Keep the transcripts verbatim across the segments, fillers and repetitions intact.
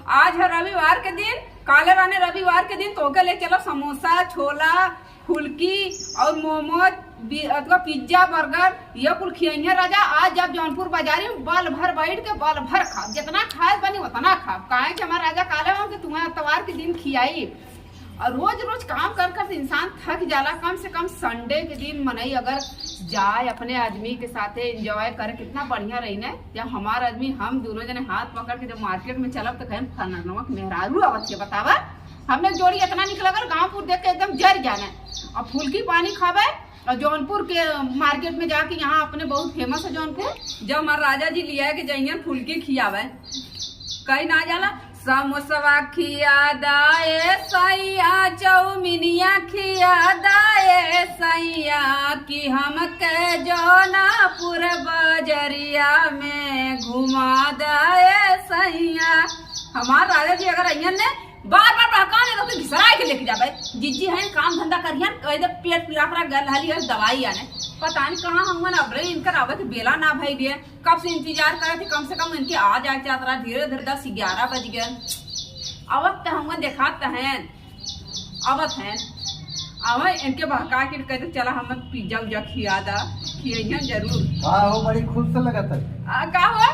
आज है रविवार के दिन, काले रहने रविवार के दिन तोके ले चलो समोसा, छोला, फुलकी और मोमोज, बी-, अथवा पिज्जा, बर्गर, ये कुल खियइहे राजा। आज जब जौनपुर बाजारी में बल भर बैठ के बल भर खाब, जितना खाए बनी उतना खाब, काहे कि हमार राजा काले हो कि तुम्हें अतवार के दिन खियाई। और रोज रोज काम कर कर इंसान थक जाला। कम से कम संडे के दिन मनई अगर जाए अपने आदमी के साथे एंजॉय करे, कितना बढ़िया रही ना। जब हमार आदमी, हम दोनों जने हाथ पकड़ के जब मार्केट में चलब तो कहें, "फलानवा के मेहरारू आवत है, बतावा।" हमने जोड़ी इतना निक लगल, गाँव पूर देख के एकदम जर जाना। और फुल्की पानी खाबे और जौनपुर के मार्केट में जाके, यहाँ अपने बहुत फेमस है जौनपुर, जब हमार राजा जी लिया के जाइए फुल्की खियावे, कहीं ना जाला, "समोसवा खिया दाए सैया, चौमिनिया खिया दाए सैया, कि हमके जौनापुर बजरिया में घुमा दाए सैया।" हमार राजा जी अगर अइहन ने, बार बार बहका ने तो घिसराए के लेके जाबे। जिज्जी हैं, काम धंधा करिहन, कह दे पेट पिरात रहा, गल हाली है दवाई आने। पता नहीं कहाँ हउवन, अब रे इनकर आवे के बेला ना भई दिए। कब से इंतजार करे थे, कम से कम इनके आ जाए के चाहत रहा। धीरे धीरे दस ग्यारह बज गए। आवत त हउवन, देखात त हैं, आवत हैं। आवे इनके बहका के कह दे, "चला हमें पिज्जा उज्जा खिया दा।" खियइहन जरूर। का हो, बड़ी खुश से लगत है। आ, का हो?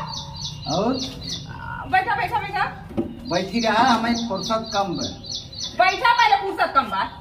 और? आ, बैठा, बैठा, बैठा। बैठी रहा, हमें फुर्सत कम बा। बैठा, पहले फुर्सत कम बा।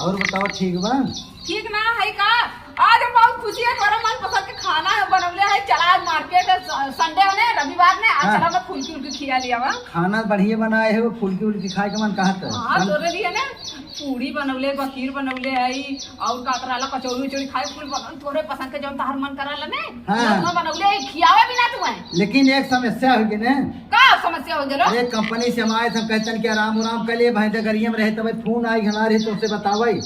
और बताओ, ठीक बा? ठीक ना है का? आज हम बहुत खुशी है, तोरा मनपसंद के खाना है बनौले है। चला आज मार्केट है, स-, संडे है ने, रविवार ने, आज हाँ। चला मैं फुल्की उल्की खिया लिया बा। खाना बढ़िया बनाए हो, फुल्की उल्की खाए के मन कहत है। हाँ, तोरे लिए ना पूड़ी बनौले, बखीर बनौले है, और का तरह ला कचौड़ी उचौड़ी खाए, फुल बनौले, तोरे पसंद के जौन तहर मन करा ला ने, हाँ। जौन बनौले है, खियावे भी ना तू है। लेकिन एक समस्या हो गई ने। का समस्या हो गलो? अरे कंपनी से हम आए, हम कहतन कि आराम उराम कर लिए, भाई डगरिया में रहे, तब फोन आई घना रहे तो उसे बतावे।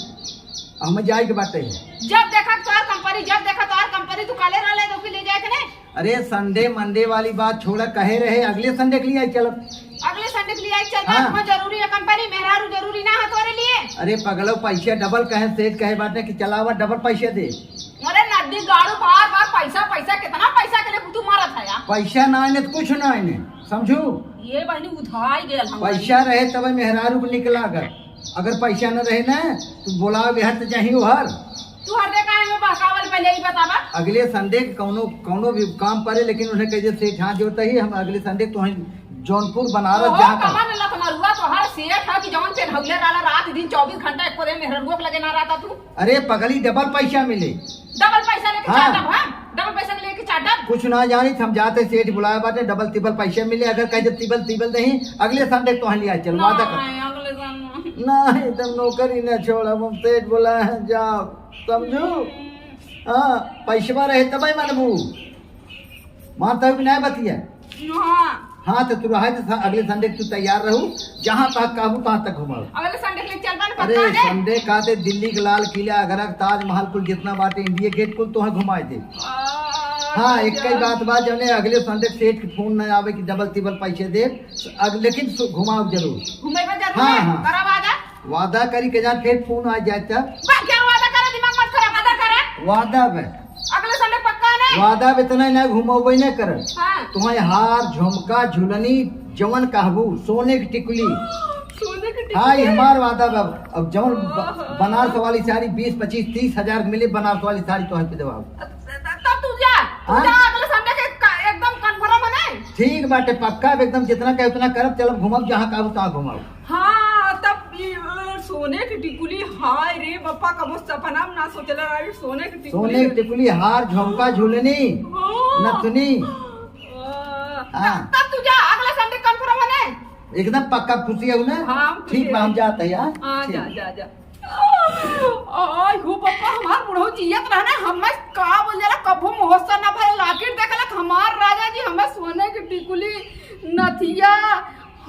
अब हमें जाए के बाटे। जब देखा तोहार कंपनी, जब देखा तोहार कंपनी, तू काले रहले तो फिर ले जाए के नहीं? अरे संडे मंडे वाली बात छोड़ा, कहे रहे अगले संडे के लिए आई चलब। अगले संडे के लिए आई चल, हाँ। बात बहुत जरूरी है कंपनी, मेहरारू जरूरी ना है तोरे लिए। अरे पगलो, पैसा डबल कहे, सेठ कहे बाटे कि चलावा डबल पैसा दे। अरे नड्डी गाड़ू, बार बार पैसा पैसा, कितना पैसा के लिए तू मारत है यार? पैसा ना आने तो कुछ ना आने, समझू? ये बहनी उधाई गेल हम। पैसा रहे तब मेहरारू को निकला कर। अगर पैसा न रहे ना, तो बोलावे हर तो चाही ओहर। तू हर दे काहे में बहकावल, पहले ही बतावा। अगले संडे के कौनो, कौनो भी काम पड़े, लेकिन उन्हें कह दे, "सेठ हाथ जोड़ता ही, हम अगले संडे तो हैं जौनपुर बनारस ओहो, जहाँ का।" कमन लखनऊआ तो हर सेठ है कि जौन पेन्हौले रहला रात दिन चौबीस घंटा एको दे मेहररुआ के लगे ना रहता तू। अरे पगली, डबल पैसा मिले। डबल पैसा लेके हाँ। चाटब, हाँ? डबल पैसा लेके चाटब। कुछ ना जानी, हम जाते सेठ बुलाए बाटे, डबल तिबल पैसा मिले, अगर कह दे तिबल, तिबल नहीं, अगले संडे तो लिया चल, वादा कर। नहीं, अगले संडे। नहीं, तुम नौकरी ना छोड़ब, हम सेठ बुलाए हैं, जाओ, समझू? हम्म। हाँ, पैसवा रहे तब ही मनबू। मानता हूँ कि नहीं बतिया? हाँ। हाँ, तो तू रहे तो सा-, अगले संडे तू तैयार रहू, जहाँ तक कहबू तहाँ तक घुमाओ। अगले संडे के लिए चल बा ना, अरे, पक्का ने? संडे का ते दिल्ली के लाल किला, आगरा के ताजमहल, कुल जितना बाटे, इंडिया गेट, कुल तोहे घुमाए दे। आ, हाँ, अच्छा। एक ही बात बा, जौने अगले संडे सेठ के फोन ना आवे कि डबल तिबल पैसे दे, अग-, लेकिन सु-, घुमाओ जरूर। घुमेबा जरूर हाँ, है? हाँ। करा वादा? वादा करी के जान फिर फोन आ जाए तब। बा, क्या वादा करे, दिमाग मत खराब, वादा करे। वादा बे। अगले संडे पक्का ने? वादा बे, इतना ना घुमाओ, वही ना कर। हाँ। तुम्हें हार, झुमका, झुलनी, जवन कहबू, सोने की टिकुली। सोने की टिकुली? हाँ, ये हमार वादा बा। अब जवन ब-, ओहो। बनारस वाली साड़ी बीस, पच्चीस, तीस हजार के मिले, बनारस वाली साड़ी तोहे पे देवाओ। त-, त-, तब तू जा, तू हाँ? जा, अगले संडे के का-, एकदम confirm है ना? ठीक बाटे, पक्का, एकदम जितना कहे उतना करब, चलब घुमाओ, जहाँ कहबू तहाँ घुमाओ। हाँ, तब ई, अ, सोने की टिकुली, हाय रे बप्पा, कबो सपना में ना सोचले रही, सोने की टिकुली। सोने की टिकुली, हार, झुमका, झुलनी, हाँ। नथुनी। अ, हाँ। तब, तब तू जा, अगला संडे confirm है ना? एकदम पक्का खुशी है ना? हाँ, हम खुशी ठीक बा, है। हम जाते हैं यार। हाँ, ठीक। जा, जा, जा। आय हो बप्पा, हमार बुढ़ऊ जियत रहना, हमें का बोल जाला, कभो महोत्सव ना भरे, लाकिर देखलक हमार राजा जी, हमें सोने की टिकुली, नथिया,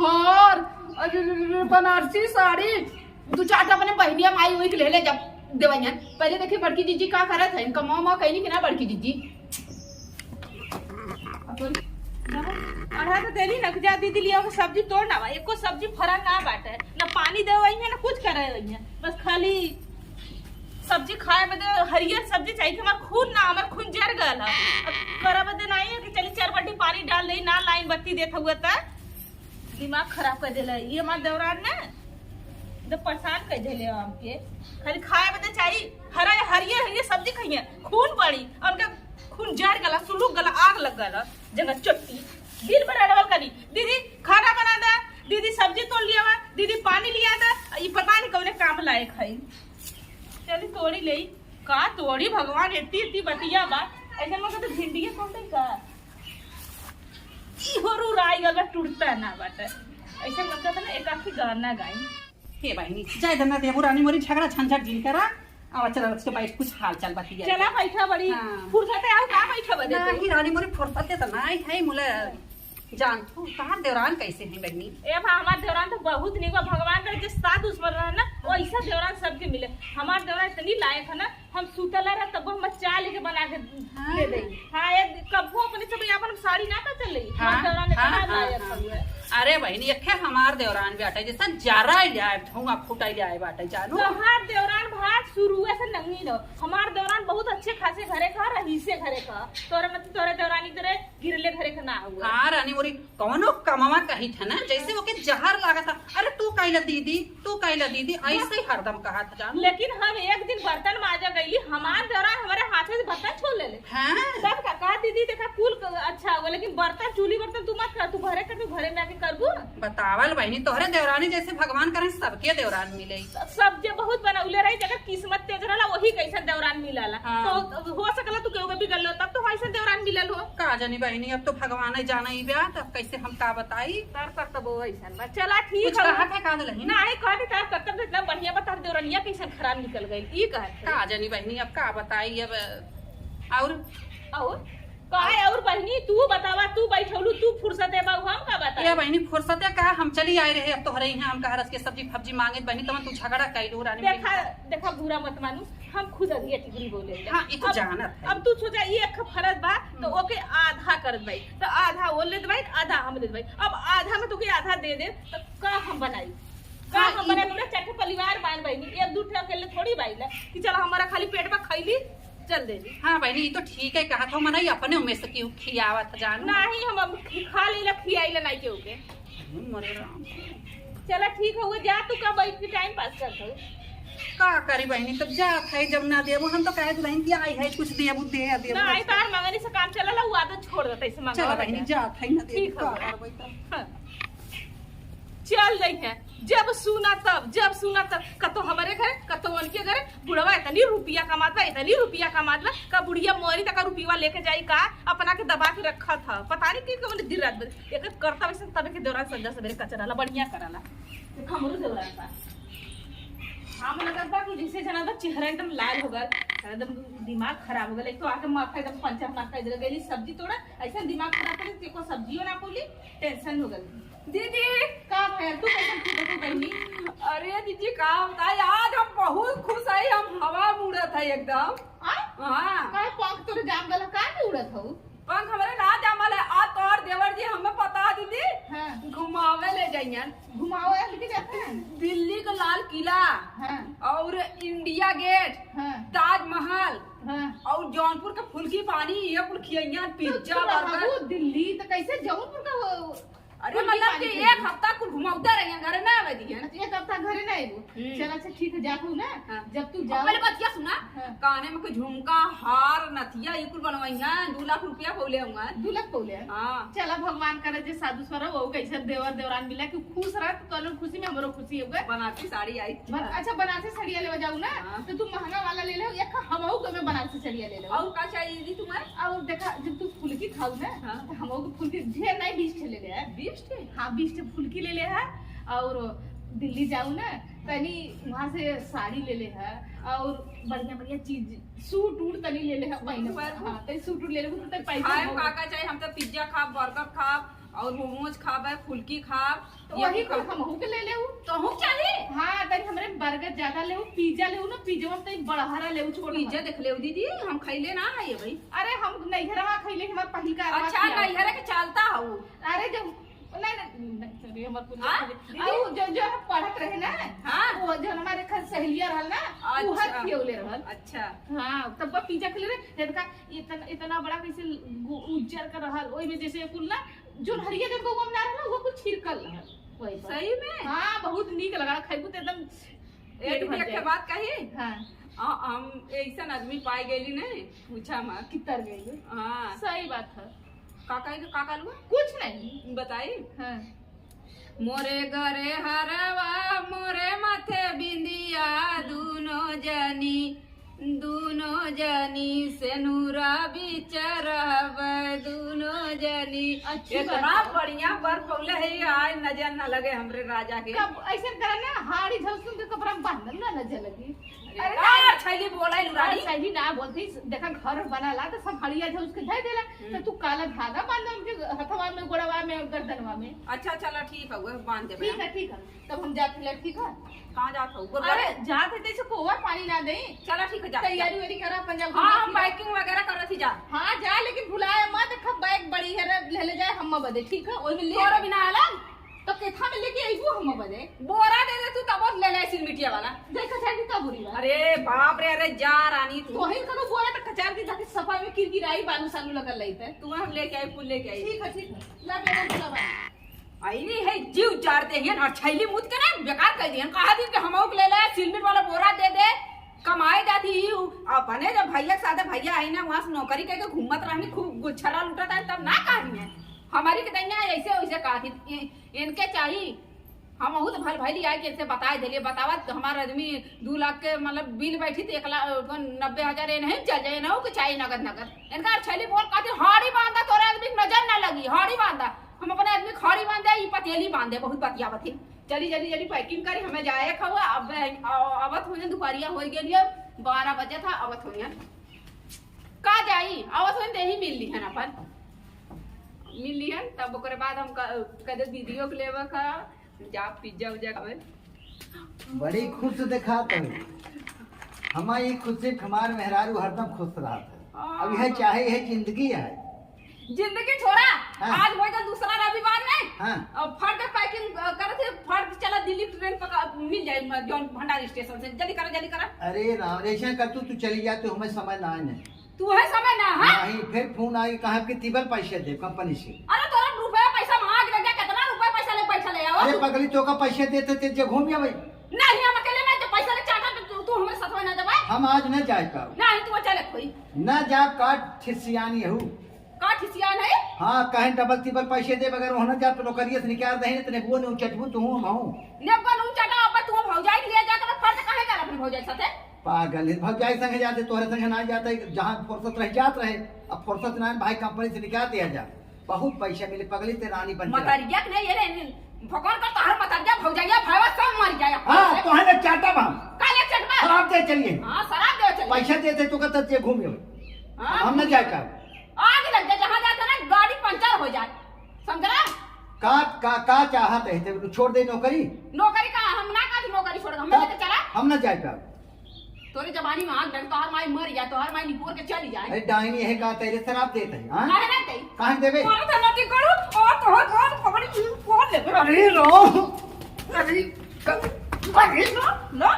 हार, अरे, अरे, अरे, बनारसी साड़ी, दू चार ठे अपने बहिनिया माई उई के ले ले जब देवैया। पहले देखी बड़की जीजी का करत है, इनका माँ, माँ कहनी कि ना बड़की जीजी। अपन अढ़ा तो देली ना कि जा दीदी लिया के सब्जी तोड़ ना बा, एको सब्जी फरा ना बाटे, ना पानी देवैया, ना कुछ करे वैया, बस खाली सब्जी खाए बदे हरियर सब्जी चाहिए कि हमार खून ना, हमार खून जर गल है। अब करे बदे नहीं है कि चली चार बाल्टी पानी डाल दे, ना लाइन बत्ती देत हुआ त दिमाग खराब कर देला ये हमार देवरान ना, तो परेशान कर देले हमके। खाली खाए बदे चाही, हरा हरियर हरियर सब्जी खाइए, खून बढ़ी, और उनका खून जर गला, सुलुक गला, आग लग गला, जगह चट्टी। दिन भर अड़वल करी, "दीदी खाना बना दा, दीदी सब्जी तोड़ लिया हुआ, दीदी पानी लिया दा।" ई पता नहीं कौने काम लायक है। चली तोड़ी ले, का तोड़ी भगवान, इतनी इतनी बतिया बा। ऐसे में तो भिंडिया कौन दे का? ई हो रू राई गल बा, टूटता ना बाटे। ऐसे मन करता ना एक आखी गाना गाई। हे बहिनी, जाए दे ना देबू रानी मोरी, झगड़ा झंझट जिन करा। आवा चला, रच के बैठ, कुछ हाल चाल बतिया। चला बैठा बड़ी हाँ। फुर्सत है, आओ का बैठा बदे ना तो? ही रानी मोरी, फुर्सत है तो ना है मुले। जान तू तहार देवरान कैसे हैं बहिनी? ए भा, हमार देवरान तो बहुत निक बा। भगवान करे जे साथ दुश्मन रहे ना, वैसा देवरान सबके मिले। हमार देवरान इतनी लायक है ना, हम सूतल रह तब हम चाय लेके बना के हाँ। दे दे। हाँ, एक कब्बो अपने से भी अपन साड़ी ना का चल रही। हाँ, हमार देवरान इतना हाँ, हाँ, लायक हाँ। हुआ है। अरे बहिनी, एक है हमार देवरान बाटे, जैसा जरा ले आए, धुआं फुटाई ले आए बाटे, जानू। तोहार देवरान भाग शुरू से नहीं रहो। हमार देवरान बहुत अच्छे खासे घरे का, रहीसे घरे का। तोरे मतलब तोरे देवरानी तेरे गिरले घरे का ना हुआ। हाँ, रानी मोरी, कौनो कमवा कही था ना, जैसे ओके जहर लागा था। "अरे तू कैला दीदी, तू कैला दीदी", ऐसे ही हरदम कहा था, जानू। लेकिन हम एक दिन बर्तन माजा गईली, हमार देवरान हमारे हाथे से बर्तन छू ले ले। हाँ। तब का, का दीदी, देखा कुल क-, अच्छा हुआ, लेकिन बर्तन, चूल्ही बर्तन तू मत कर, तू घरे कर, तू घरे में आके करबू। बतावल बहिनी, तोहरे देवरानी जैसे भगवान करे सबके देवरान मिले। सब जे बहुत बनौले रही, जकर किस्मत तेज रहला, वही कैसन देवरान मिलाला। हाँ। तो हो सकला तू केहू के बिगड़ लो, तब तो वैसन देवरान मिलल हो। का जानी बहिनी, अब तो भगवान ही जाना ही ब्या, तब कैसे हम का बताई। तार करतब वो ऐसन बा। चला ठीक कुछ है। कहा था का दुल्हन? नहीं, कहा थी तार करतब इतना बढ़िया बा, तार देवरनिया कैसन खराब निकल गई, ई कहा थी। का जानी बहिनी, अब का बताई अब। और? और? काहे और बहिनी, तू बतावा, तू बैठौलू, तू फुर्सत है बाबू, हम का बताई? ए बहिनी, फुर्सत है का? हम चली आए रहे, अब तोहरे यहाँ हम कहा रस के सब्जी फब्जी मांगे, बहिनी, तमन तू झगड़ा कैलू, रानी देखा, बहिनी। देखा, बुरा मत मानू, हम खुद अधिया टिकरी बोले ले। हाँ, ई तो अब, जानत है। अब तू सोचा, ये एक फरज बा, तो हम्म। ओके आधा करत बाई, तो आधा वो लेत बाई, आधा हम लेत बाई। अब आधा में तोके आधा दे दे, तो का हम बनाई? का हाँ, हम ई बनाई? पूरा चार ठे परिवार बान बहिनी, एक दू ठे अकेले थोड़ी बाई ला कि चला हमारा खाली पेट में खैली, चल देली। हाँ बहिनी, ई तो ठीक है, कहा था, मनई अपने में से केहू खियावत जानू। नहीं, हम अब खा लेला, खियाइला नहीं केहू के। हम्म, मरे राम। चला ठीक है, वो जा तू का बैठ के टाइम पास करत हो। का करी बहिनी, तब जात है, जब ना देबो, हम तो कहे दुल्हन की आई है, कुछ देबू दे, देबू ना आई, अच्छा। तार मंगनी से काम चला ला, वो आदत छोड़ देता, इसे मंगवा चला बहिनी, बजा। जात है, ना देबू, ठीक है। का करबै तब? हाँ। चल रही है, जब सुना तब, जब सुना तब, कतो हमरे घरे, कतो उनके घरे। बुढ़वा इतनी रुपया कमात बा, इतनी रुपया कमात बा, का बुढ़िया मोरी तक रुपया लेके जाई का? अपना के दबा के रखत ह, पता नहीं कि कौन दिन रात भर एकर करता वैसे तबे के दौरान संझा सवेरे कचराला, बढ़िया कराला। देख हमरो दौरान बा, हम लगत बा कि जैसे जना बा चेहरा एकदम लाल हो गल, एकदम दिमाग खराब हो गल। एक तो आके माथा एकदम पंचर मार के इधर गई सब्जी तोड़ा, ऐसा दिमाग खराब कर के को सब्जियों ना बोली, टेंशन हो गल। दीदी, का भयल? तू कैसन खुश हो बहिनी? अरे दीदी, का बताई, आज हम बहुत खुश है, हम हवा में उड़त है एकदम। आ? हाँ। का पंख तोरे जाम गला, का के उड़त हऊ? पंख हमरे ना जामल है, आ तोर देवर जी हमें पता दीदी, हाँ। घुमावे ले जाइयन। घुमावे लेके जाते हैं? दिल्ली का लाल किला हाँ। और इंडिया गेट, हाँ। ताजमहल हाँ। और जौनपुर का फुल्की पानी, ये कुल खियइयन, तो पिज्जा, तू बर्गर। रहबू दिल्ली, तो कैसे जौनपुर का हो? अरे कुल मतलब खाली कि कर एक दी। हफ्ता कुल घुमावते रहिए, घरे ना आवे दिए। अच्छा, एक हफ्ता घरे ना आइबू। हम्म। चल, अच्छा, ठीक है, जात हूँ ना। हाँ। जब तू अब जाओ पहले बतिया सुना। हाँ। काने में के झुमका, हार, नथिया, ये कुल बनवाइया, दो लाख रुपया पौले हुआ। दो लाख पौले? हाँ। चला, भगवान करे जे साधु स्वर हो, कैसे देवर देवरान मिला कि खुश रह, तो तोलो खुशी में हमरो खुशी हो गए। बनारसी साड़ी आई। बन-, अच्छा, बनारसी सड़िया लेवा जाऊ ना, हाँ। तो तू महंगा वाला ले ले, एक हमहू के में बनारसी सड़िया ले ले। और का चाहिए जी तुम्हें? और देखा, जब तू फुल्की खाऊ ना, हाँ। तो हमहू के फुल्की ढेर नहीं, बीस ठे ले ले है। बीस ठे? हाँ, बीस ठे फुल्की ले ले है। और दिल्ली जाऊ ना, तनी वहाँ से साड़ी ले ले है और बढ़िया बढ़िया चीज, सूट उट तनी ले ले है, पहने। सूट उट। हाँ, तनी सूट उट ले ले, तो तनी पैसा खाए हो। का का चाहे? हम तो पिज्जा खाब, बर्गर खाब और मोमोज खाब, फुल्की खाब। तो ये वही खाब। कुल हमहू के ले लेऊ। तोहू चाही? हाँ, तनी हमरे बर्गर ज्यादा लेऊ, पिज्जा लेऊ ना, पिज्जा में तनी बड़हरा लेऊ, छोट पिज्जा मत। देख लेऊ दीदी, हम खैले ना है ये भाई। अरे हम नैहरवा खैले, हमार पहिलका अरवा अच्छा, खिया। नैहर के चलता हऊ। अरे जब नहीं, नहीं, नहीं, sorry, हमार कुल हाँ? चल गई। दीदी? और जो, जो हम पढ़त रहे ना, हाँ। वो जो हमारे घर सहेलिया रहल ना, वो अच्छा। हर खियौले रहल। अच्छा। हाँ, तब वो पिज्जा खिले रहे, ये देखा, इतना, इतना बड़ा कैसे गो-, उज्जर का रहल, ओई में जैसे कुल ना, जो हरिया के गौवा में ना रहल, वो कुल छिड़कल रहल। वही पर। सही में? हाँ, बहुत नीक लगा, खैबू तो एकदम ए पेट दीदी, भर एक ठे जाए। बात कही? हाँ। आ, हम ऐसन आदमी पाए गइली नहीं, पूछा मत। कितर गइली? हाँ। सही बात है। का कहे के, का कहलू? कुछ नहीं। बताई? हाँ। मोरे गरे हरवा, मोरे माथे बिंदिया, दूनो जनी, दूनो जनी सेनुरा बिचरब, दूनो जनी। अच्छी इतना बात है। बढ़िया बर पौले है, आज नजर न लगे हमरे राजा के। कब ऐसे करा ना, हाड़ी झलसुन के कपड़ा में बांधल ना नजर लगी। अरे अरे का ना, यार, छैली बोला है, लुरानी। छैली ना बोलती, देखा घर बनाला तो सब हड़िया झलस के धर देला, हम्म। तो तू काला धागा बांध उनके हथवा में, गोड़वा में, गर्दनवा में। अच्छा, चला ठीक है, वो बांध देबे। ठीक है, ठीक है, तब हम जात ले, ठीक है? कहाँ जात हो? अरे, जात है, जैसे कोवा पानी ना दे। चला ठीक है, जा, तैयारी जा। वैयारी करा, अपन जा, हाँ, घूमा हम फिरा। Packing वगैरह करत ही जा। हाँ, जा, लेकिन भुलाए मत, देखा बैग बड़ी है रे, ले ले जाए हम बदे, ठीक है? ओइमे ले तोरा बिना अलग? तो केथा में लेके अइबू हम बदे? बोरा दे दे तू, तब ले ले सिलमिटिया वाला। देखा जाए कि का बुरी बात। अरे बाप रे, अरे जा रानी तू। तोहिन कनो बोरा त कचार दी, ताकि सफा में किरकिराई बालू सालू लगल रही थे। तू हम लेके आई, फूल लेके आई। ठीक है, ठीक है। ला बेटा, चला भाई। आई नहीं है, जीव जारते हैं और छैली मुत के ना बेकार कर दिहन। कहा दिन के हमहू के ले ले, सिलमिट वाला बोरा दे दे, कमाए जाती ही। अपने जब भैया के साथे भैया आई ना, वहाँ से नौकरी करके घूमत रहनी, खूब गुच्छरा लूटत है, तब ना कहनी है। हमारी के दैया ऐसे वैसे कहा थी, इ-, इनके चाहिए। हमहू तो भल भैली आए के इनसे बताए देलिए, बतावा तो हमार आदमी दू लाख के मतलब बिल बैठी तो एक लाख, नब्बे हजार ये नहीं चल जाए, इनहू के चाहिए नगद नगद। इनका छैली बोर कहते, हाड़ी बांधा, तोरे आदमी के नजर ना लगी, हाड़ी बांधा। हम अपने आदमी के हाड़ी बांधे, ई पतेली बांधे, बहुत बतियावत है। चली, जल्दी, जल्दी packing करी, हमें जाए के हवा। अब, अब, आवत होइहन, दुपहरिया होइ गइल, अब बारह बजे था, आवत होइहन। का जाई, आवत होइहन, ते ही मिल लिहन अपन, मिल लिहन, तब ओकरे बाद हम क-, कदे दीदियों के लेवे का, जा पिज्जा उज्जा खावे। बड़ी खुश देखात है। हमारी खुशी हमार मेहरारू हरदम खुश रहत है। हाँ। अब यह चाहे, यह जिंदगी है। जिंदगी छोड़ा, हाँ। आज होइ गल दूसरा रविवार नहीं? हाँ। अब फट packing, अ, करत है, फट चला दिल्ली ट्रेन पकड़, मिल जाए म-, जौन भंडारी स्टेशन से। जल्दी करा, जल्दी करा। अरे राम, ऐसे कर तू, तू चली जा, तू हमें समय ना आने। तू है समय ना, हाँ? नहीं, फिर फोन आई, कहा कि तिबल पैसे दे कंपनी से। अरे तोरा रुपया पैसा में आग लग गया, कितना रुपया पैसा ले बैठा ले आओ अरे तू। पगली, तो का पैसे देते ते जे घूम आवे। नहीं, हम अकेले नहीं, तो पैसा ले चाहता तो तू, तू हमारे साथ में ना जावे। हम आज न जाए पाओ। नहीं, तू चले कोई। ना जा, का ठिसियानी हूँ। का ठिसियान है? हाँ, कहें डबल तिबल पैसे दे बगैर वहाँ ना जा, तो नौकरिया से निकाल दे, इतने बुआ ने उचटबू तू हम हूँ। ने बुआ ने उचटा, अब तू भौजाई के लिए जाकर फर्ज काहे कर अपने भौजाई साथे? पागल है, भौजाई संगे जाते, तोहरे संगे ना जाते, जहाँ फुर्सत रह जात रहे, अब फुर्सत ना है, भाई कंपनी से निकाल दिया जा। बहुत पैसा मिले, पगली ते रानी बन जा। मतरिया के नहीं, ये रे, भगवान का तोहर मतरिया, भौजाइया, भाईवा सब मर जाए। हाँ, तोहरे चाटा बा। का ले चटवा? शराब दे चलिए। हाँ, शराब दे चलिए। पैसा देते तो कहता जे घूम जाओ। हाँ। हम न जाए का। आग लग जाए, जहाँ जाते ना गाड़ी पंचर हो जाए, समझला? का, का, का चाहत है? ते छोड़ दे नौकरी? नौकरी का? हम ना कहती नौकरी छोड़, हम का? लेके चला। हम ना जाए का। तोरे जवानी में आग लग, तोहर माई मर जाए, तोहर माई निपोर के चली जाए। अरे डाइनी है का, तेरे शराब देते हैं, हाँ? काहे ना दे? काहे देबे? मारा था नती करू, और तोहर घर पकड़ी, कौन ले? अरे लो, अरे, अरे लो, लो।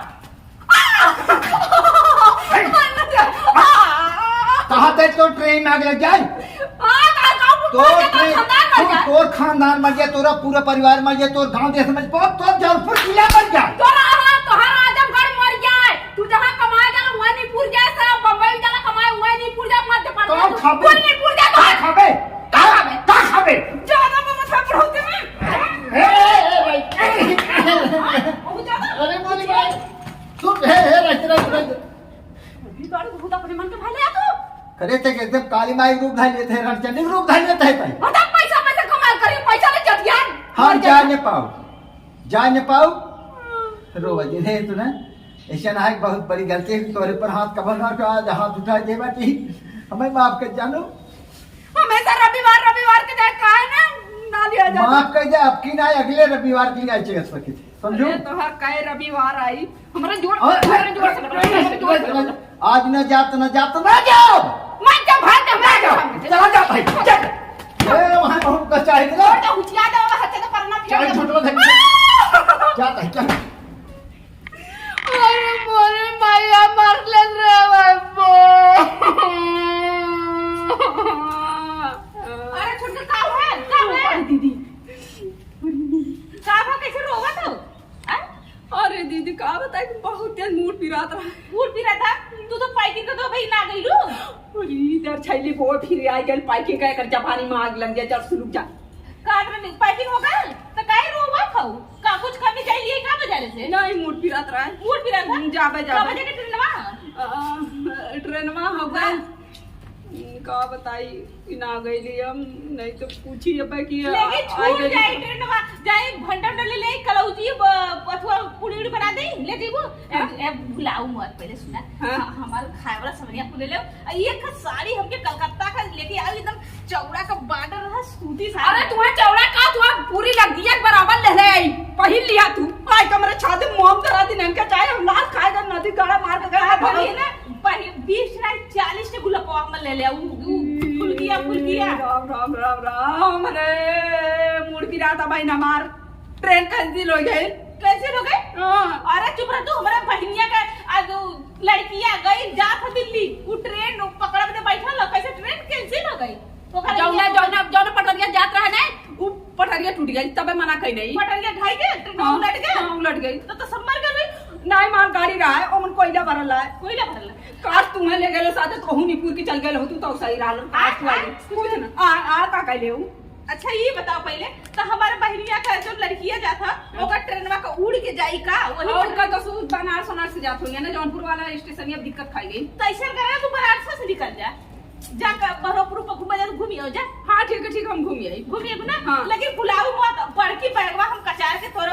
कहाँ ते तो ट्रेन में आग लग जाए? हाँ, का, का, तो पूरा ट्रेन, खानदान मर तू, जाए। तोर खानदान मर जाए, तोरा पूरा परिवार मर जाए, तोर गांव देश मर जाए, तोर जौनपुर जिला मर जाए। तोरा, हाँ, तोहर आजमगढ़ मर जाए। तू जहाँ कमाए जाला, वहीं निपुर जाए, सब बम्बई जाला कमाए, वहीं निपुर जाए, मध्य प्रदेश। का खाबे? वहीं निपुर जाए, का खाबे? का खाबे? का खाबे? ज्यादा मत था पढ़ौते में। ए, ए, ए, भाई। बहुत ज्यादा। अरे, बोली भाई। चुप, हे, हे, रह, रह, रह। अभी बारू बहुत अपने मन के भले आ तू। करे ते के एकदम काली माई रूप धार लेते हैं, रणचंडी रूप धार लेते हैं भाई। बता पैसा, पैसा कमाल करी, पैसा ले चटियान। हम मर जा जाए। न पाओ, जा न पाओ। रो जी, नहीं तू ना, ऐसा ना है, बहुत बड़ी गलती है, तोरे पर हाथ कबर ना उठा, आज हाथ उठा दे बाटी, हमें माफ कर जानो। हमेशा रविवार, रविवार के जाए काहे ना, ना लिया जाता। माफ कर दे, अब की ना, अगले रविवार के लिए आई चाहिए सके थे। समझो? अरे, तोहार काहे रविवार आई? हमरा जोर, और हमरा जोर से, हमरा जोर से। आज ना जाओ तो ना जाओ तो ना जाओ। मत जाओ, भाग जा, ना भाग जाओ। जा। चला जा भाई, चल। ए, वहाँ बहुत कष्ट आए ना। छोड़ दे, उठिया दे, वहाँ से तो परना पिया चाहे दे। छोटवा घर में। आ! जाता है, चल। अरे मोरे माया, मार ले रे बाबू। अरे छोटका, का है? का है? अरे दीदी। का भा बहुत तेज मूड़ पिरात रहा। मूड़ पिरात रहा? तू तो packing का तो अबहीं ना गइलू। अरे, इधर छैली बोल फिर आ गइल packing का, एकर जबानी में आग लग जाए, जर सुलुक जा। का तरह नहीं, packing हो गइल? तो काहे रोवत हऊ? का कुछ कमी जाइली का बाजारे से? नहीं, मूड़ पिरात रहा है। मूड़ पिरात रहा? हम्म, जाबे, का जाबे। बजे के ट्रेनवा? अ, ट्रेनवा हो गइल। हाँ। का बताई, कि ना गइली हम, नहीं तो पूछी अब कि लेकिन आ छूट गइली। जाई ट्रेनवा, जाई भंटा उंटा ले ले, कलौजी ब-, अथवा पूड़ी उड़ी बना दे, ले जइबू। ए, हाँ। ए, भुलाऊ मत, पहले सुना। हाँ। ह-, हमार खाए वाला समनिया को ले ले। आ, ये एक साड़ी हमके कलकत्ता का लेके आओ, एकदम चौड़ा का border रहा, सूती साड़ी। अरे, तुम्हें चौड़ा का, तुम्हें पूरी लग गई, एक बराबर ले ले आई, पहिन लिया तू। आई कमरे छाती मोम करा दिन इनका, चाहे हम लात खाए कर नदी गाड़ा मार के गए, हाँ, बहुत। पहले ना, पहले बीस ना, चालीस के गुलपवा में ले ले, उ, उ, फुलकिया, फुलकिया। राम, राम, राम, राम रे, मूड़ पिरात भाई ना मार। ट्रेन cancel हो गई। Cancel हो गई? हाँ। अरे चुप रह तू, हमारा बहिनिया का आज उ लड़किया गई जात है दिल्ली, उ ट्रेन पकड़ब दे बैठल हो, कैसे ट्रेन cancel हो गई? ओकरा जौना, लिए जौना, जौना पटरिया जात रहे ने, उ पटरिया टूट गई, तबे मना कई नहीं। पटरिया ढाई के, ट्रेन हाँ, उलट गई? हाँ, उलट गई। तो, तो सब मर गए। नहीं मार गाड़ी रहा है, ओमन कोयला भरल है। कोयला भरल है। काश तुम्हें ले गए साथे, तो हूँ निपुर के चल गए हो, तू तो सही रहा। काश तू आ गई। कुछ ना। आ, आ का कहले हूँ? अच्छा, ये बताओ पहले, तो हमारे बहिनिया का जो लड़किया जात है, हाँ। ओकर ट्रेनवा का उड़ के जाई का? वही और पर का तो सु-, बनारस, बनारस से जात होंगे ना, जौनपुर वाला स्टेशन, अब दिक्कत खाई गई। तो ऐसा करा, तू बनारस से निकल जा, जा का बरहपुर पर घूमे जा, घूमी आओ जा। हाँ, ठीक है, ठीक है, हम घूमी आई। घूमी आइबू ना? हाँ। लेकिन भुलाऊ मत, बड़की बैगवा हम कचार के तोरे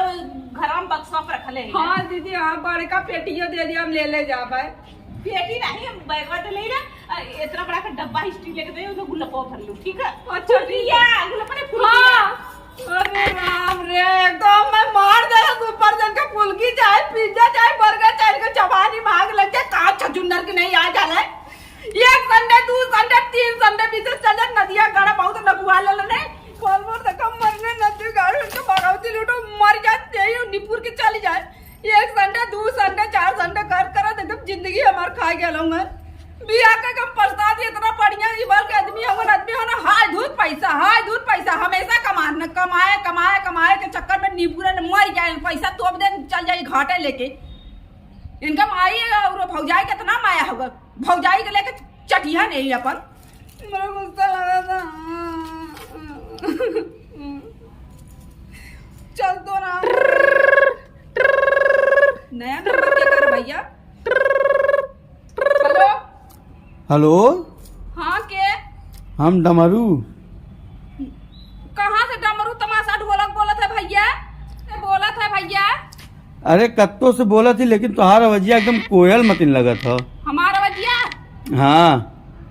घरवा में बक्सा पर रखले हैं। हाँ दीदी, हाँ, बड़का पेटियो दे दिया, हम ले ले जाबे। पेटी नहीं, हम बैगवा तो ले ना, अ, इतना बड़ा का डब्बा स्टील लेके दे, उसमें गुलपवा भर लूँ, ठीक है? अच्छा, ठीक है। फुलकिया, गुलपवा नहीं, फुलकिया। हाँ। अरे राम रे, एकदम मैं मार दे रहा, ऊपर जन के फुलकी चाहे पिज्जा चाहे बर्गर चाहे इनके जवानी मांग लग जाए, कहाँ छजुन्नर की नहीं आ जाले। एक संडे, दू संडे, तीन संडे बीते चल जाए, नदिया गाड़ा बहुत नगुआ ले लेने। बोल बोल तक मरने नदी गाड़ा उनके बगावती लूटो, मर जाते ही निपुर के चली जाए। एक संडे, दू संडे, चार संडे कर करत एकदम जिंदगी हमार खा गया लोगन। बियाह के हम पछतात ही इतना बढ़िया ई बार के आदमी, हमन आदमी हो ना, हाय धूत पैसा, हाय धूत पैसा, हमेशा कमान, कमाए, कमाए, कमाए के चक्कर में निपुरे न मर जाए, पैसा तोप दे, चल जाए घाटे लेके। इनका माई और भौजाई के इतना माया होगा, भौजाई के लेके चटिया नहीं अपन। बड़ा गुस्सा लगा था। चल तो रहा। नया नंबर के कर भैया। हेलो। हेलो। हाँ, के? हम डमरू। कहाँ से डमरू तमाशा ढोलक बोलत है भैया? के बोलत है भैया? अरे, कत्तो से बोलत ही, लेकिन तोहार आवाजिया एकदम कोयल मतिन लगत ह। हमार आवाजिया? हाँ।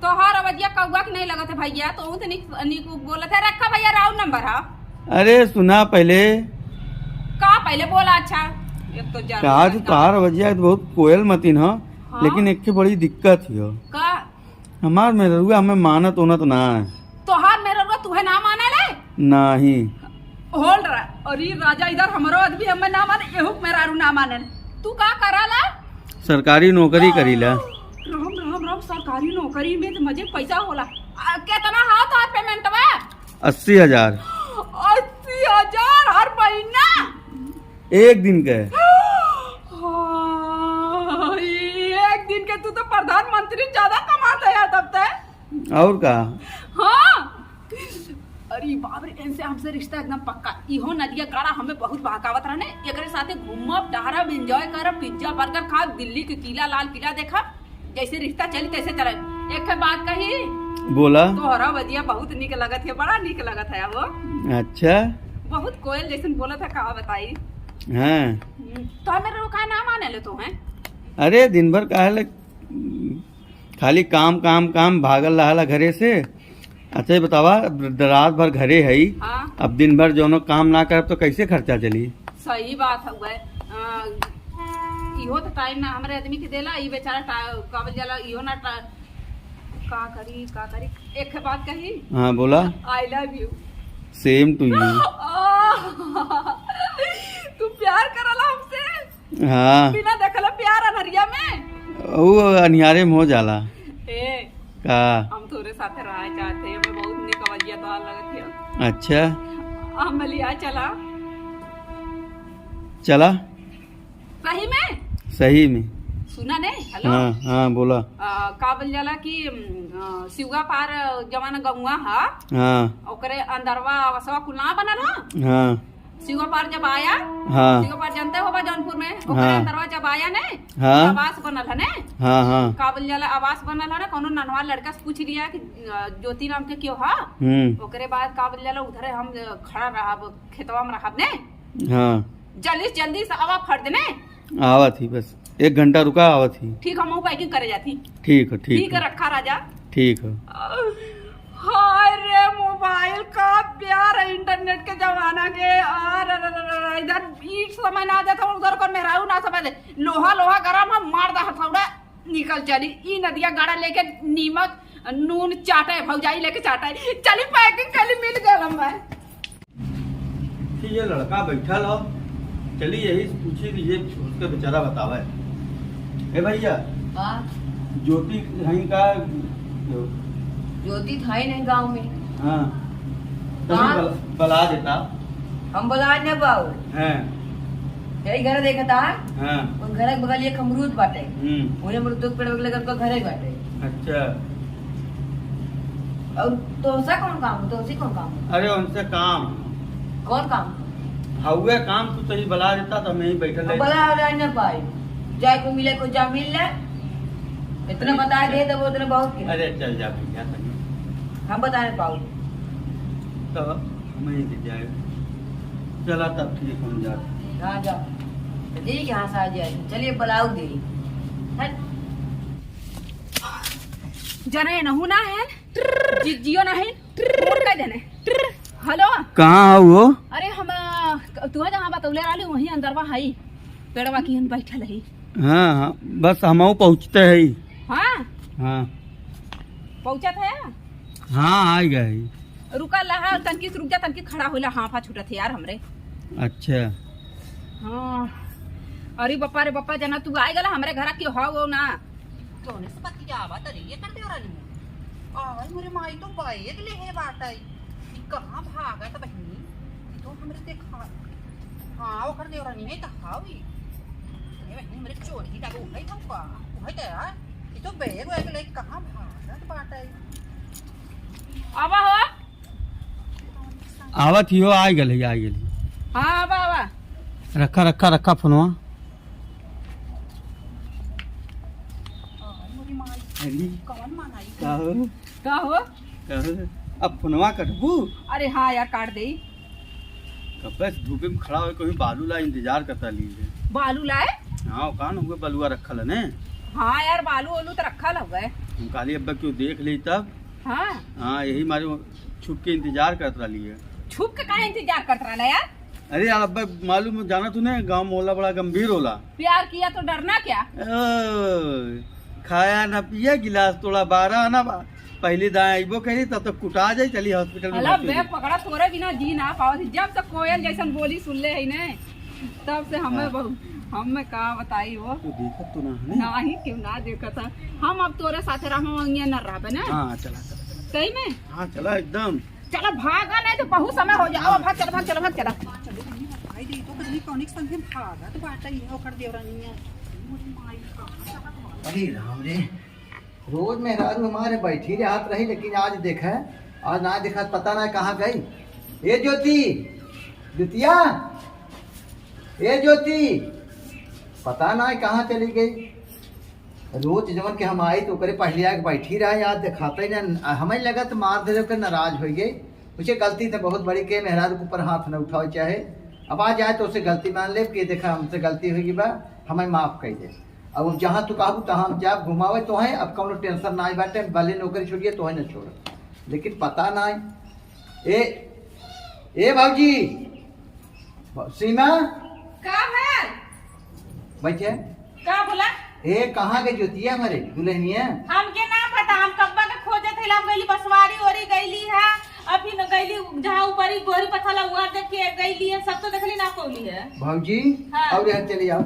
तोहार आवाजिया कौआ के नहीं लगत है भैया, तो ऊ तो निक, निक बोलत है। रखा भैया, राउर नंबर है। अरे, सुना पहले। का पहले बोला? अच्छा, एक तो जान कहा तू, तोहार आवाजिया बहुत कोयल मतिन ह, हाँ? लेकिन एक ठे बड़ी दिक्कत ही ह। का? हमार मेहररुआ हमें मानत ओनत ना है। तोहार मेहररुआ तुहे ना माने ले? नाही। होल्ड रहा। अरे राजा, इधर हमरो आदमी हमें ना माने, एहू के मेहरारू ना माने। तू का करा ला? सरकारी नौकरी करी ला। राम, राम, राम, सरकारी नौकरी में तो मजे पैसा होला। आ, केतना हा तोहार पेमेंटवा? अस्सी हजार। अस्सी हजार हर महीना? एक दिन के। हाँ, एक दिन के तू तो प्रधानमंत्री ज्यादा कमात है तब ते। और का? हाँ। अरे बाप रे, इनसे हमसे रिश्ता एकदम पक्का। इहो नदिया गाड़ा हमें बहुत बहकावत रहने। एकरे साथे घूमब, टहरब, एंजॉय करब, पिज्जा बर्गर खाब, दिल्ली के किला, लाल किला देखब। जैसे रिश्ता चली तैसे चले। एक ठे बात कही। बोला। तोहरा आवाजिया बहुत निक लगत है, बड़ा निक लगत है वो। अच्छा। बहुत कोयल जैसन बोलत है, का बताई। हाँ। हम्म, तो मेरे को का ना माने ले तू हैं? अरे दिन भर काहे ले खाली काम काम काम भागल रहला घरे से। अच्छा, ये बतावा, अब रात भर घरे हई, हाँ। अब दिन भर जौनो काम ना करब तो कैसे खर्चा चली? सही बात हउवे। अ, इहो तो टाइम ना हमरे आदमी के देला, ई बेचारा टा-, का बोल जाला, इहो ना टा-, का करी, का करी। एक बात कही? हाँ, बोला। I love you। Same to you। आह, तू प्यार करला हमसे? हाँ। बिना देखले प्यार अनहरिया में? वो अनिहारे में हो जाला। ए, का? हम तोरे साथे रहे चाहते हैं, हमें बहुत निक आवाजिया तोहार लगत है। अच्छा। हम लिया चला। चला। सही में? सही में। सुना ने, हेलो। हाँ, हाँ, बोला। आ, का बोल जाला कि, उम, आ, सिउगा पार जवन गौवा ह, हाँ। ओकरे अंदरवा अवसवा कुल ना बनल ह? हाँ। सिउगा पार जब आया, हाँ। सिउगा पार जानते होबा जौनपुर में, ओकरे हाँ। अंदरवा जब आया ने, हाँ। आवास बनल ह ने? हाँ, हाँ। का बोल जाला, आवास बनल ह ने, कौनो नन्हवा लड़का से पूछ लिया कि, अ, ज्योति नाम के केहू ह? हम्म। ओकरे बाद का बोल जाला, उधरे हम, अ, खड़ा रहब, खेतवा में रहब ने? हाँ। जल्दी से जल्दी से आवा फट देने। आवत ही, बस एक घंटा रुका, आवत ही। ठीक, हम packing करे जाती। ठीक है, ठीक ठीक है, है। रखा राजा। ठीक है। हाय रे, मोबाइल का प्यार है, इंटरनेट के जमाना के। आ, रा, रा, रा, रा, रा, इधर ईट समय ना जाता, उधर कौन मेहरारू ना समझ। लोहा, लोहा गरम है, मार दा हथौड़ा, निकल चली। ई नदिया गाड़ा लेके नीमक, नून चाटे, भौजाई लेके चाटे। चली, packing कर ली, मिल गया हम। कि ये लड़का बैठल हो, चली यही से पूछी कि ये उसके बेचारा बतावे। ए भैया, हाँ। ज्योति हई का? ज्योति था ही नहीं गाँव में। हाँ। तभी हाँ। बल-, बला देता। हम बला न पाओ। हाँ। यही घर देखता है। हाँ। उन घर के बगल एक अमरूद बाटे। हम्म। वही अमरूद के पेड़ बगल घर को घरे बाटे। अच्छा। और तोहसे कौन काम हो? तोहसे कौन काम हो? अरे, उनसे काम। कौन काम? हउए काम, तू तनी बला देता, तो हम यहीं बैठल हम रहे। बला, बला न पाई। जाए को मिले, को जा मिल ले। इतना अरे, बता दे, तो वो उतना बहुत के। अरे, चल जा भैया, तनी। हम बता न पाऊ। तो हम यहीं से जाए। चला तब ठीक, हम जाते। हाँ, जा। तो ठीक है, हाँ, से आ जाए। चलिए, बुलाओ दे। हट। जने नहू ना है, जि-, जियो ना है, फोन कर देने। हेलो। कहाँ हो वो? अरे हम, अ, तू जहाँ बतौले रहली, वहीं अंदरवा हई, पेड़वा की हम बैठल हई। हाँ, हाँ, बस हमहू पहुँचते हई। हाँ? हाँ। पहुँचत है? हाँ, आ गए। रुका लहा, तनकी से रुक जा, तनकी खड़ा होला, हाफा छूटत है यार हमरे। अच्छा। हाँ। अरे बप्पा रे बप्पा, जना तू आए गला हमरे घरा के हो वो ना। कौने से बतियावा तरी ये कर देवरानी में? आई मोरे माई तो बैग ले है बाटई। ई कहाँ भागत बहिनी? ई तो हमरे देखा। हाँ, ओकर देवरानी है तो हावी। ये बहिनी हमरे चोरी लगो है तो का? उहे तो यार, ई तो बैग वैग ले कहाँ भागत बाटई? आवा हो। आवत ही हो, आ गल है, आ गल है। हाँ, आवा, आवा। रखा, रखा, रखा फोनवा। अरे, कौन मनाई? का हो? का हो? का हो? अब फोनवा कटबू? अरे हाँ यार, काट दे। कब्बे से धूपे में खड़ा होके कहीं बालू ला इंतजार करता ली है। बालू लाए? हाँ, कहाँ न हुए बलुआ रखल है ने? हाँ यार, बालू ओलू तो रखल हुए। हम कहली अब क्यों देख ली तब? हाँ। हाँ, यही मारे छुप के इंतजार करत रहली है। छुप के काहे इंतजार करत रहला यार? अरे यार, अब्बा मालूम हो, जाना तूने, गाँव मोहल्ला बड़ा गंभीर होला। प्यार किया तो डरना क्या? ओ, खाया ना पिया, गिलास तोड़ा बारह आना बा। पहले दाएं अइबो करी, तब तक कुटा जाई, चली हॉस्पिटल में अला भर्ती बे, होई। पकड़ा, तोरे बिना जी ना पावत ही। जब से कोयल जैसन बोली सुन ले है ने, तब से हमें हाँ। बहुत, हमें का बताई वो। तू देखत तो ना है ने? नाही, क्यों ना देखत है? हम अब तोरे साथे रहबे, वंगिया न रहबे ना। हाँ, चला, चला, चला। सही में? हाँ, चला एकदम। चला भागा, नहीं तो बहुत समय हो जाओ। हाँ। भाग, चला, भाग, चला, भाग, चला। चलो, मम्मी, भाई दे तो कहीं कौनिक संगे भागत बाटा, ये ओकर देवरानिया। अरे राम रे, रोज मेहरारू हमारे बैठी रहत रही, लेकिन आज देखे, आज ना देखा, पता ना कहाँ गई। ए ज्योति, ज्योतिया, ए ज्योति, पता ना कहाँ चली गई। रोज जवन के हम आई तो ओकरे पहले आके बैठी रहे, आज देखाते ही ना, हमें लगा तो मार दे के नाराज हो गई। उसे गलती तो बहुत बड़ी के, मेहरारू के ऊपर हाथ न उठावे चाहे। अब आ जाए तो उसे गलती मान ले कि देखा हमसे गलती होगी बा, हमें माफ कर दे। अब जहाँ तू कहबू तहाँ हम जाब घुमावे तो हैं, अब कौनो टेंशन ना आई बाटे, भले नौकरी छोड़िए तो है न छोड़, लेकिन पता ना आई। ए, ए भौजी, सीमा, का है? बैठे। का बोला? ए, कहाँ गई ज्योतिया हमारे दुल्हनिया? हमके ना पता, हम कब्बा के खोजत हई, हम गईली बसवारी ओरी गईली है, अभी न गईली जहाँ ऊपरी गोरी पथला हुआ देख के गईली है, सब तो देखली ना पौली है। भौजी, हाँ। और यहाँ चली आओ।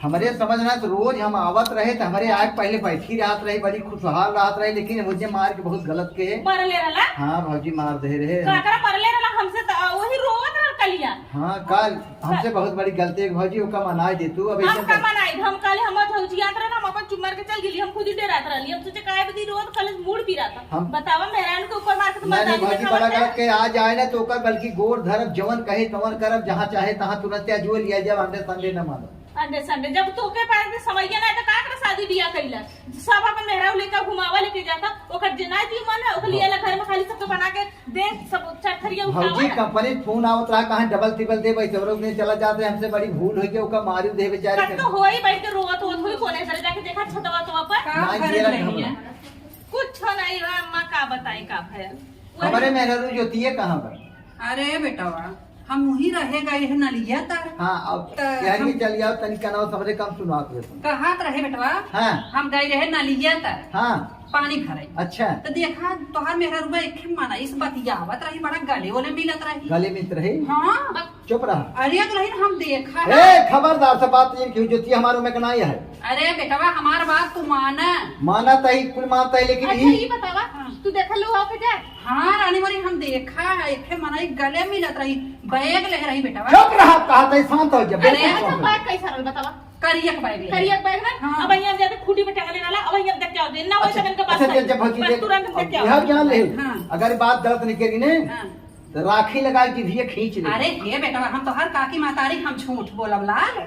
हमरे समझ ना तो रोज हम आवत रहे तो हमरे आग पहले बैठी रहत रही, बड़ी खुशहाल रहत रही, लेकिन मुझे मार के बहुत गलत के। मरले रहला? हाँ भौजी, मार दे रहे। काकरा मरले रहला हमसे तो वही रोवत रहल। लिया। हाँ, काल हमसे बहुत बड़ी गलती है भौजी, ओका मनाई दे तू। अब हम ऐसे का कर- मनाई? हम काले हम भौजी याद रहा ना, हम अपन चुम्मर के चल गेली, हम खुद ही डरात रहली। हम सोचे काहे बदी रोत, काले मूड पी रहा था। हम बतावा, मेहरान के ऊपर मार के तो नहीं, नहीं, मर्दानी भौजी, दिखावा बड़ा है। गलत के आज आए ना तो ओकर बल्कि गोड़ धरब, जवन कहे तवन करब, जहाँ चाहे तहाँ तुरंत आ जुए लिया जाब, अंडे संडे न मानो। अंडे संडे जब तोके पास में समझिया ना तो का कर शादी बियाह कइला? सब अपन मेहरारू लेकर घुमावा लेके जाता, ओकर जे ना जी मन है ओकर लिए हाँ। घर में खाली सबके बना के दे, सब चरथरिया उठावा भौजी, ना। कंपनी फोन आवत रहा, कहाँ डबल टिबल दे भाई, तोरो में चला जाते, हमसे बड़ी भूल होई के ओका मारी दे बेचारे कब के। तो होई बैठ के रोवत होत होई, कोने सरे जाके देखा छतवा तो पर। का ना, भरत ये रख नहीं हम। है? कुछ नहीं है, अम्मा का बताई का भया। हमारे मेहरारू ज्योतिया कहाँ बा? अरे बेटवा, हम वहीं रहे गए हैं नलिया तर। हाँ, अब त यार हम ये चल आओ, तनी कनवा सबरे कम सुनात रहे तुम। कहत रहे बेटवा, हाँ। हम गए रहे नलिया तर। हाँ। पानी भरे। अच्छा। तो देखा, तोहार मेहररुआ एक मना इस बतियावत रही, बड़ा गले ओले मिलत रही। गले मिलत रही? हाँ। चुप रहा। अरे दुल्हन, हम देखा ए, है। खबरदार से बात ये क्यों, ज्योति हमारे में का नहीं है। अरे बेटवा, हमार बात तू माना। माना तही, कुल मानता है, लेकिन अच्छा, ई ये बतावा, हाँ। तू देखल लो ओके जा? हाँ रानी मोरी, हम देखा है, एक मना एक गले मिलत रही, बैग ले रही बेटवा। चुप रहा, कहा तही शांत हो जा, अरे, बिल्कुल अच्छा, शांत हो। बैग कैसा रहल बतावा? करियक बैग ले। करियक बैग ना? हाँ। अब यहाँ जाते खूंटी पे टंगले रहला, अब यहाँ देख के आओ दे, ना वही अच्छा, तबन के पास अच्छा, आई। जब भौजी बस देख, तुरंत देख के अब आओ। यहाँ जान ले, हाँ। अगर बात गलत निकली ने, हाँ। तो राखी लगा के भी खींच ले। अरे हे बेटवा, हम तो हर काकी मातारी हम झूठ बोलब लाल।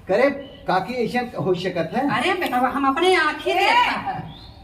करे काकी, ऐसा हो सकत है? अरे बेटवा, हम अपने आँखी ए, देखा है।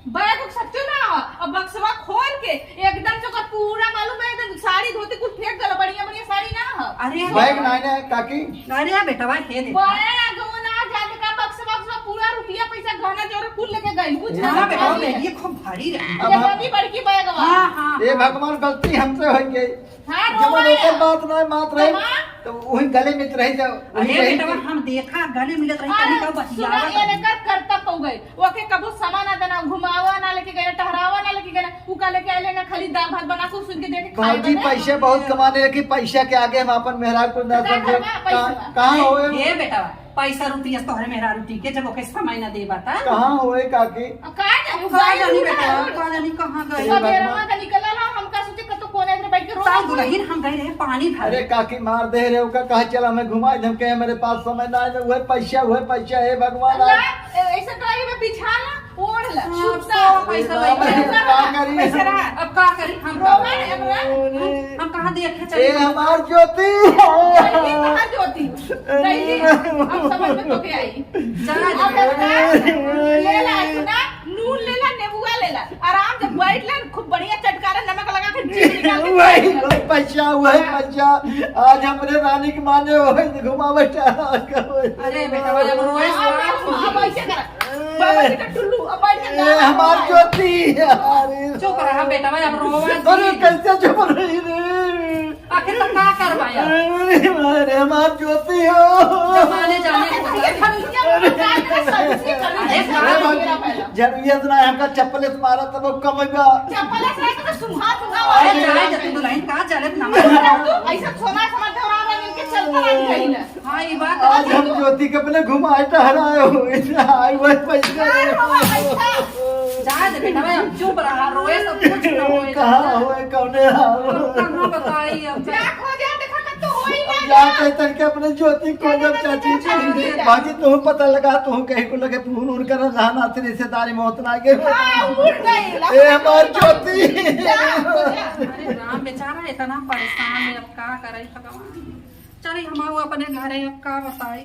बैग उग सच्चो ना हो, अब बक्सवा खोल के एकदम से ओकर पूरा मालूम है, एकदम साड़ी धोती कुल फेंक देला, बढ़िया बढ़िया साड़ी ना हो। अरे बैग ना है काकी। अरे बेटवा, हे देखा। बैग वो ना जाने का बक्सवा, बक्सवा पूरा रुपया पैसा गहना जोरे कुल लेके गई, बुझा? हाँ बेटवा, बैग ये खूब भारी रही। अब ये हम बड़ी बड़की बैग बा। हाँ, हाँ, ए हाँ। भगवान, गलती हमसे हो गई। हाँ, जब रोवा ओकर है। बात ना मात रहे, तमाम। तो वही गले मिलत रही, तो वही अरे रही बेटवा, कि हम देखा गले मिलत रही, अरे, कहीं का सुना, बतियावत ये रही। लेकर करता पौ गए। ओके कबो समा ना देना, घुमावा ना लेके गए, टहरावा ना लेके गए। उ का लेके आइले ना, खाली दाल भात बना के सुन के देखे खाए भौजी, बने। पैसे बहुत कमाने, लेकिन पैसा के आगे हम अपन मेहरारू को ना ना समझे। करवा, पैसा। कहाँ, कहाँ होए? ये बेटवा, पैसा रुपया तोहरे मेहरारू टीके, जब ओके समय ना देबा त। कहाँ होए काकी? अब का जानी, अब का जानी बेटा, का जानी कहाँ गए। ए भगवान। सबेरवा का निकलल ह, हमका सोचे कतो कोने में बैठ के रो। साल दुलहिन हम गए रहे पानी भरे। अरे काकी मार दे रहे, ओका कहा चला हमें घुमाए, हम कहे हमारे पास समय ना है, वह पैसा, वह पैसा, हे भगवान। अल्लाह, ए-, ऐसे ड्राई में बिछा ला, ओढ़ ला, हाँ, छुप सा। सब पैसा ए बाप रे, का करी? पैसा रहा। अब का करी हम? रोवा है, अब रहा। हम, हम कहाँ देखे चली? ए हमार ज्योति। गईली कहाँ ज्योति? गईली, अब समझ में तो के आई। जा, अब जा। अपना ले ला, सुना, नून ले ला, नेबुआ ले ला, आराम से बैठ ले, खूब बढ़िया चटकारा नमक लगा के जीभ निकाल के वही, खा ले। वही पैसा, वही हाँ। पैसा। आज हमरे रानी के माने हो, घुमावे टहरा के हो। अरे बेटा, अब रोए अब, अब, अब ऐसे कर। बाबा जी का टुल्लू, अब बैठ के ए, गाना हमार गाए। ज्योति, अरे। चुप रहा बेटा, अब रोवा अरे, जी। कैसे चुप रही रे? आखिर तो का करवाया? अरे, अरे, हमार ज्योति हो। जमाने जाने को ये खड़ुसिया में का करे, सब्जी करे, अरे, ये बाबा मेरा जी, पहला। जरूरियत ना है, हमका चप्पले से मारा तब कम बा। चप्पले से तो सुहा, सुहा अरे, मारे। जाए जब तू दुल्हन का जलत ना अरे, तू ऐसा सोना समझ दे, और आगे इनके चलता रह जाई ना। हाँ, ये बात आज हम ज्योति के अपने घुमाए टहराए हो, इतना आई हुए पैसा। हाँ, हाँ, पैसा। जा दे बेटा, भाई, अब चुप रहा, रोए सब कुछ न होए। कहाँ होए, कौने हाल? कहाँ बताई अब? जा खोजा, देखा कब तो होई ना अब जा। जा के तन के अपने ज्योति को जब चाची जी, बाकी तुम पता लगा, तुम कहीं को लगे फोन उन कर रहा ना, तेरे रिश्तेदारी में उतना के। हाँ, उड़ गई। ए, हमार ज्योति। जा, खोजा। अरे राम, बेचारा इतना परेशान है, अब का करे भगवान। चली हम आओ अपने घरे, अब का बताई।